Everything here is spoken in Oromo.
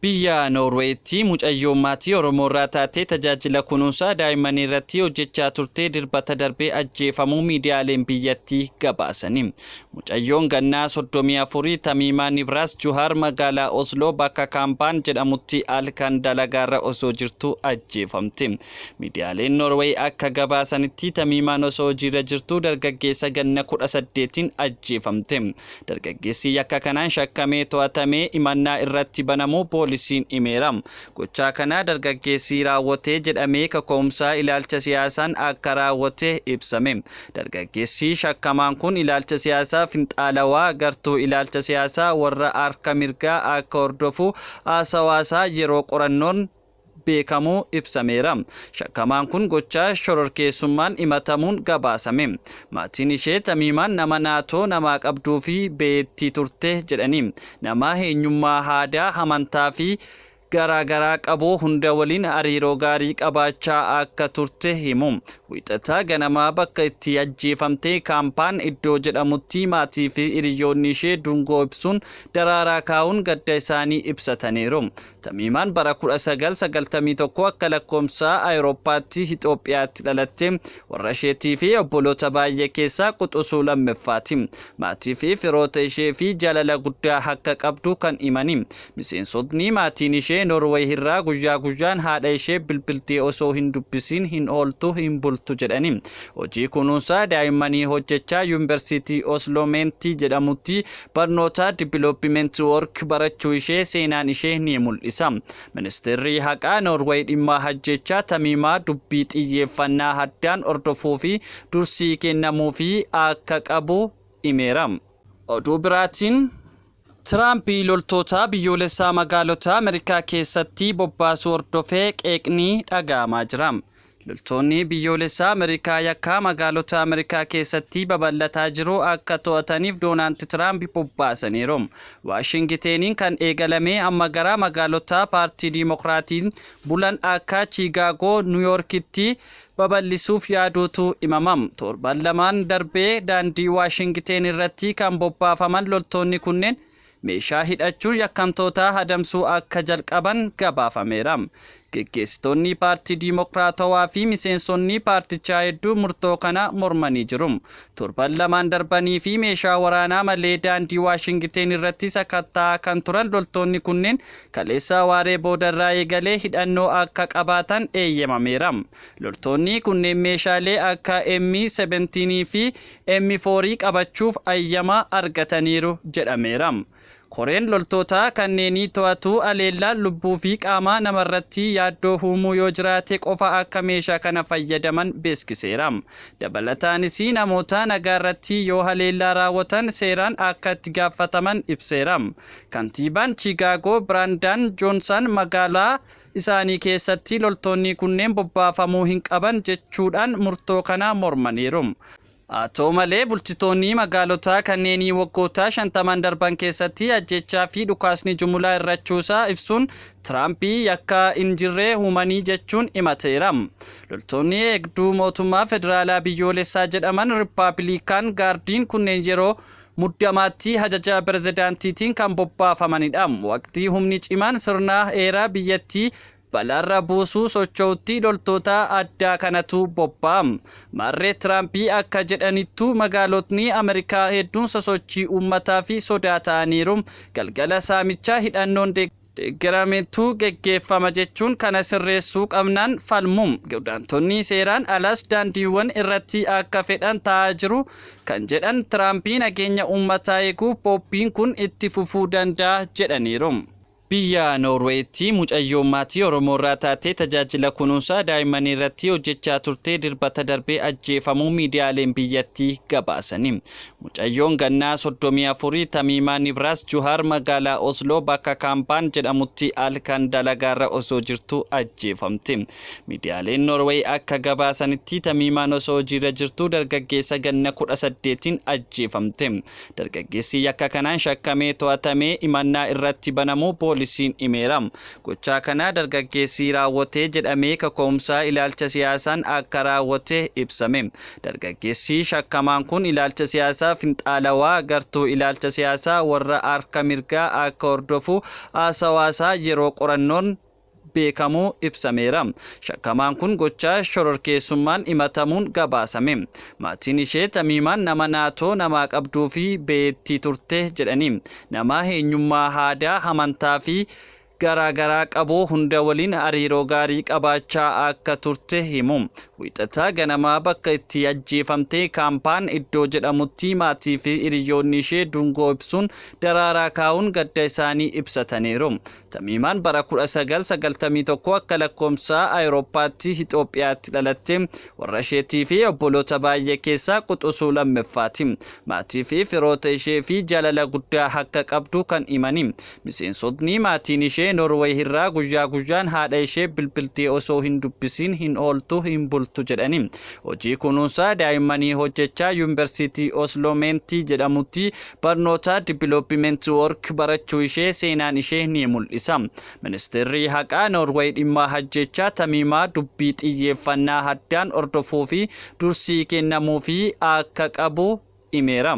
Biyya Noorweetti mucayyoon maatii Oromoorraa taatee tajaajila kunuunsaa daa'immanii irratti hojjechaa turte Dilbata darbee ajjeefamuu miidiyaaleen biyyattii gabaasani. Mucayyoon gannaa 34 Tamiimaa Nibraas Juhaar magaalaa Osloo bakka Kaampaan jedhamutti halkan dalagaarra osoo jirtu ajjeefamte. Miidiyaaleen Noorweey akka gabaasanitti Tamiimaan osoo hojiirra jirtu dargaggeessa ganna 18n ajjeefamte. Dargaggeessi yakka kanaan shakkamee to'atamee himannaa irratti banamuu poolisiin himeera. Gochaa kana dargaggeessi raawwate jedhamee kaka'umsaa ilaalcha siyaasaan akka raawwate ibsame. Dargaggeessi shakkamaan kun ilaalcha siyaasaa finxaalawaa gartuu ilaalcha siyaasaa warra harka mirgaa akka hordofu haasawaasaa yeroo qorannoon beekamuu ibsameera. Shakkamaan kun gochaa shororkeessummaan himatamuun gabaasame. Maatiin ishee Tamiimaan nama naatoo namaa qabduu fi beektii turte jedhani. Nama eenyummaa aadaa, amantaa fi garaagaraa qabu hunda waliin hariiroo gaarii qabaachaa akka turte himu. Wiixataa ganamaa bakka itti ajjeefamte Kaampaan iddoo jedhamutti maatii fi hiriyoonni ishee dungoo ibsuun daraaraa kaa'uun gadda isaanii ibsataniiru. Tamiimaan bara 1991 akka lakkoofsa Awurooppaatti Itoophiyaatti dhalatte, warra isheetii fi obboloota baay'ee keessaa quxisuu lammaffaati. Maatii fi firoota ishee fi jaalala guddaa akka qabdu kan himani. Miseensotni maatiin ishee Noorweey irraa guyyaa guyyaan haadha ishee bilbiltee osoo hin dubbisiin hin ooltu hin bultu jedhani. Hojii kunuunsaa daa'immanii hojjechaa Yuunivarsiitii Osloomentii jedhamutti barnoota Development Work barachuu ishee seenaan ishee ni mul'isa. Ministeerri Haqaa Noorweey dhimma ajjechaa Tamiimaa dubbii xiyyeeffannaa addaan hordofuu fi dursii kennamuufii akka qabu himeera. Oduu biraatiin, Tiraamp loltoota biyyoolessaa magaalota Ameerikaa keessatti bobbaasuu hordofee qeeqni dhaga'amaa jira. Loltoonni biyyoolessaa Ameerikaa yakka magaalota Ameerikaa keessatti babal'ataa jiru akka to'ataniif Doonaald Tiraamp bobbaasaniiru. Waashingiteniin kan eegalame amma gara magaalota paartii Diimokiraatiin bulan akka Chiikaagoo, Niwuyoorkitti babal'isuuf yaaduutu himama. Torban lamaan darbee daandii Waashingiten irratti kan bobbaafaman loltoonni kunneen meeshaa hidhachuun yakkamtoota adamsuu akka jalqaban gabaafameera. Geggeessitoonni paartii Diimokiraatawaa fi miseensonni paartichaa hedduu murtoo kana mormanii jiru. Torban lamaan darbanii fi meeshaa waraanaa malee daandii Waashingiten irratti sakattaa kan turan loltoonni kunneen kaleessa waaree boodarraa eegalee hidhannoo akka qabaatan eeyyamameera. Loltoonni kunneen meeshaalee akka M17 fi M4 qabachuuf ayyama argataniiru jedhameera. Koreen loltoota kanneenii to'atu haleellaan lubbuu fi qaama namarratti yaaddoo uumuu yoo jiraate qofa akka meeshaa kana fayyadaman beeksiseera. Dabalataanis namoota nagaarratti yoo haleellaa raawwatan seeraan akka itti gaafataman ibseera. Kantiibaan Chiikaagoo Biraandaan Joonsan magaalaa isaanii keessatti loltoonni kunneen bobbaafamuu hin qaban jechuudhaan murtoo kana mormaniiru. Haa ta'u malee, bulchitoonni magaalotaa kanneenii waggoota 50 darban keessatti ajjechaa fi dhukaasni jumlaa hir'achuusaa ibsuun Tiraampii yakka hin jirre uumanii jechuun himateera. Loltoonni eegduu mootummaa federaalaa biyyoolessaa jedhaman Rippaabilikaan Gaardiin kunneen yeroo muddamaatti ajaja pirezidaantiitiin kan bobbaafamanidha. Waqtii humni cimaan sirna heeraa biyyattii balaarra buusuu socho'utti loltoota addaa kanatu bobba'a. Maarree Tiraampii akka jedhanittu magaalotni Ameerikaa hedduun sosochii uummataa fi sodaa ta'aniiru. Galgala saamichaa hidhannoon deeggarametu geggeeffama jechuun kana sirreessuu qabnaan falmu. Godaantonni seeraan alas daandiiwwan irratti akka fedhan ta'aa jiru kan jedhan Tiraampii nageenya uummataa eeguuf bobbiin kun itti fufuu danda'a jedhaniiru. Biyya Noorweetti mucayyoon maatii Oromoorraa taatee tajaajila kunuunsaa daa'immanii irratti hojjechaa turte Dilbata darbee ajjeefamuu miidiyaaleen biyyattii gabaasani. Mucayyoon gannaa 34 Tamiimaa Nibraas Juhaar magaalaa Osloo bakka Kaampaan jedhamutti halkan dalagaarra osoo jirtu ajjeefamte. Miidiyaaleen Noorweey akka gabaasanitti Tamiimaan osoo hojiirra jirtu dargaggeessa ganna 18n ajjeefamte. Dargaggeessi yakka kanaan shakkamee to'atamee himannaa irratti banamuu poolisiin poolisiin himeera. Gochaa kana dargaggeessi raawwatee jedhamee kaka'umsaa ilaalcha siyaasaan akka raawwate ibsame. Dargaggeessi shakkamaan kun ilaalcha siyaasaa finxaalawaa gartuu ilaalcha siyaasaa warra harka mirgaa akka hordofu haasawaasaa yeroo qorannoon beekamuu ibsameera. Shakkamaan kun gochaa shororkeessummaan himatamuun gabaasame. Maatiin ishee Tamiimaan nama naatoo namaa qabduu fi beektii turte jedhanii, nama eenyummaa, aadaa, amantaa fi garaagaraa qabu hunda waliin hariiroo gaarii qabaachaa akka turte himu. Wiixataa ganamaa bakka itti ajjeefamte Kaampaan iddoo jedhamutti maatii fi hiriyoonni ishee dungoo ibsuun, daraaraa kaa'uun gadda isaanii ibsataniiru. Tamiimaan bara 1991 akka lakkoomsa Awurooppaatti Itoophiyaatti dhalatte, warra isheetii fi obboloota baay'ee keessaa quxisuu lammaffaati. Maatii fi firoota ishee fi jaalala guddaa akka qabdu kan himani miseensotni maatiin ishee, Noorweey irraa guyyaa guyyaan haadha ishee bilbiltee osoo hin dubbisiin hin ooltu, hin bultu jedhani. Hojii kunuunsaa daa'immanii hojjechaa Yuunivarsiitii Oslomeentii jedhamutti barnoota development work barachuu ishee seenaan ishee ni mul'isa. Ministeerri Haqaa Noorweey dhimma ajjechaa Tamiimaa dubbii xiyyeeffannaa addaan hordofuu fi dursii kennamuu fi akka qabu himeera.